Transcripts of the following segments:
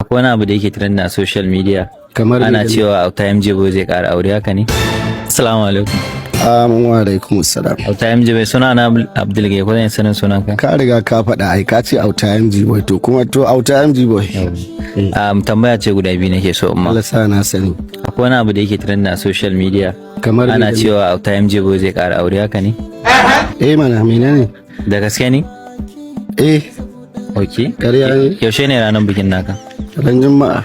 Akwai wani abu da yake trend a social media. Kamar ana me? cewa Auta MJ Boy zai ƙara aure, haka ne? Assalamu alaikum. Amin, wa alaikum salam. Auta MJ Boy, suna na Abdul Gai, ko zan sanin sunan ka? Ka riga ka faɗa ai, ka ce Auta MG Boy, to kuma to Auta MG Boy. Tambaya ce guda biyu nake so in ma. Allah sa na sani. Akwai wani abu da yake trend a social media. Kamar ana me? cewa Auta MJ Boy zai ƙara aure, haka ne? Eh mana, menene? Da gaske ne? Eh. Ok. Ƙarya ne. Yaushe ne ranar bikin naka? Ran Juma'a.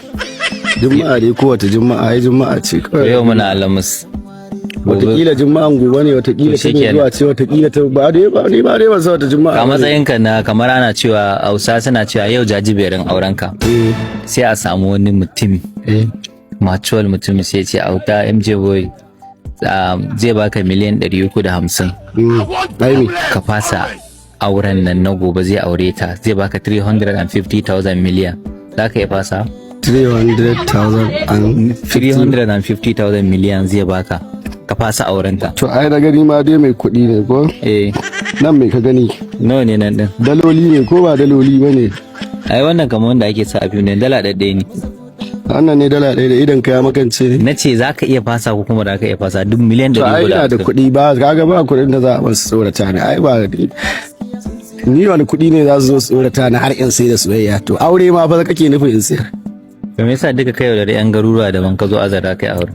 Juma'a dai, kowace Juma'a ai Juma'a ce kawai. Yau muna Alhamis. Watakila Juma'an gobe ne, watakila To ta mai shikenan. zuwa ce, watakila ta ba dai ba ni ba dai ba san wata Juma'a A ba ne. matsayinka na, kamar ana cewa, Hausa suna cewa yau jajiberin aurenka. Sai a samu wani mutum, mature mutum, sai ce Auta MJ Boy zai baka miliyan 350 Ai me? ka fasa auren nan na gobe, zai aure ta, zai baka 350,000 miliyan. Za ka iya fasa? 300,000 and 350,000 miliyan zai baka ka fasa auren ta. To ai na gani ma dai mai kuɗi ne ko? Eh. Nan mai ka gani? Nawa ne nan din? Daloli ne ko ba daloli ba ne? Ai wannan kamar wanda ake sa a fim ne, dala ɗaɗɗaya ne. Wannan ne dala ɗaya da idan ka ya makance ne. Na ce za ka iya fasa ko kuma da ka iya fasa duk miliyan To ɗari ai guda ina da hamsin. kuɗi ba, kaga ba kuɗin da za a basu tsorata ni ai. Ba ni wani kuɗi ne za su zo su tsorata ni har in sai da soyayya. To aure ma fa kake nufin in sayar? To me yasa duka kai da yan garuruwa daban ka zo azara kai aure?